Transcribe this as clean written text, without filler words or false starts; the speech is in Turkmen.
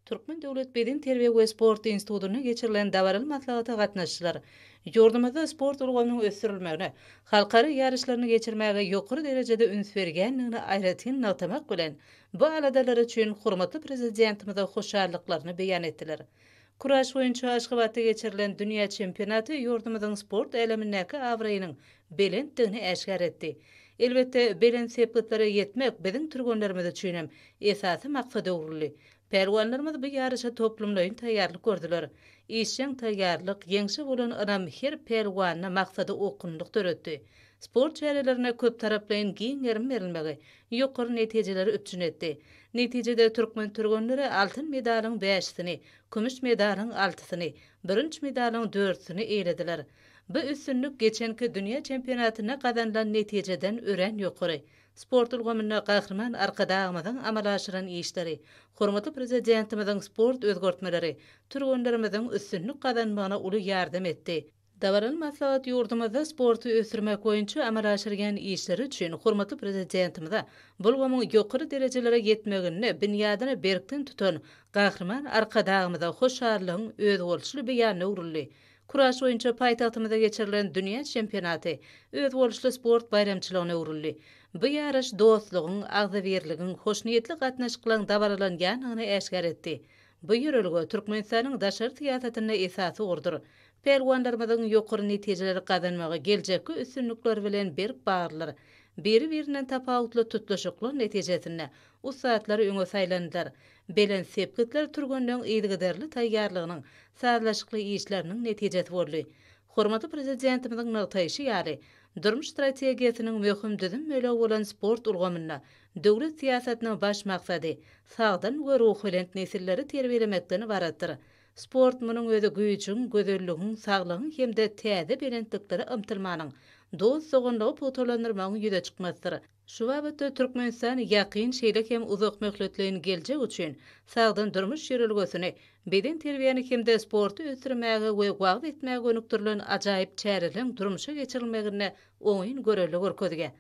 Türkmen döwlet bedenterbiýe we sport institutynda geçirilen dabaraly maslahata gatnaşyjylar ýurdumyzda sport ulgamynyň ösdürilmegine, halkara ýaryşlaryny geçirmäge ýokary derejede üns berýändigini aýratyn nygtamak bilen, bu aladalary üçin hormatly Prezidentimize hoşallyklaryny beýan etdiler. Kuraş boýunça Aşgabatda geçirilen dünýä çempionaty ýurdumyzyň sport älemindäki abraýynyň belentdigini äşgär etdi. Elbetde, belent sepgitlere ýetmek biziň türgenlerimiz üçinem esasy maksada öwrüldi. Pälwanlarymyz bu ýaryşa toplumlaýyn taýýarlyk gördüler. Işjeň taýýarlyk, ýeňşe bolan ynam her pälwanda maksada okgunlylyk döretdi. Sport çärelerine köptaraplaýyn giň gerim berilmegi ýokary netijeleri üpjün etdi. Netijede türkmen türgenleri altyn medalyň bäşisini, kümüş medalyň altysyny, bürünç medalyň dördüsini eýelediler. Bu üstünlik geçenki dünýä çempionatynda gazanylan netijeden örän ýokary. Sport ulgamynda Gahryman Arkadagymyzyň amala aşyran işleri, hormatly Prezidentimiziň sport özgertmeleri türgenlerimiziň üstünlik gazanmagyna uly ýardam etdi. Dabaraly maslahat ýurdumyzda sporty ösdürmek boýunça amala aşyrýan işleri üçin hormatly Prezidentimize, bu ulgamyň ýokary derejelere ýetmeginde binýadyny berkden tutan Gahryman Arkadagymyza hoşallygyň özboluşly beýanyna öwrüldi. Kuraş boýunça paýtagtymyzda geçirilen dünýä çempionaty özboluşly sport baýramçylygyna öwrüldi. Bu ýaryş dostlugyň, agzybirligiň, hoşniýetli gatnaşyklaryň dabaralanýandygyny äşgär etdi. Bu ýörelge Türkmenistanyň daşary syýasatynda esasy ugurdyr. Pälwanlarymyzyň ýokary netijeleri gazanmagy geljekki üstünlikler bilen berk baglydyr. Biri-birinden tapawutly tutluşyklar netijesinde ussatlar öňe saýlandylar. Belent sepgitler türgenleň yzygiderli taýýarlygynyň, sazlaşykly işleriniň netijesi boldy. Hormatly Prezidentimiziň nygtaýşy ýaly, durmuş strategiýasynyň möhüm düzüm bölegi bolan sport ulgamynda döwlet syýasatynyň baş maksady sagdyn we ruhubelent nesilleri terbiýelemekden ybaratdyr. Sport munuň özi güýjüň, gözelligiň, saglygyň hem-de täze belentliklere ymtylmanyň, dost-doganlygy pugtalandyrmagyň ýüze çykmasydyr. Şu babatda Türkmenistan ýakyn, şeýle hem uzakmöhletleýin geljek üçin sagdyn durmuş ýörelgesini, bedenterbiýäni hem-de sporty ösdürmäge we wagyz etmäge gönükdirilen ajaýyp çäreleriň durmuşa geçirilmeginde oňyn görelde görkezýär.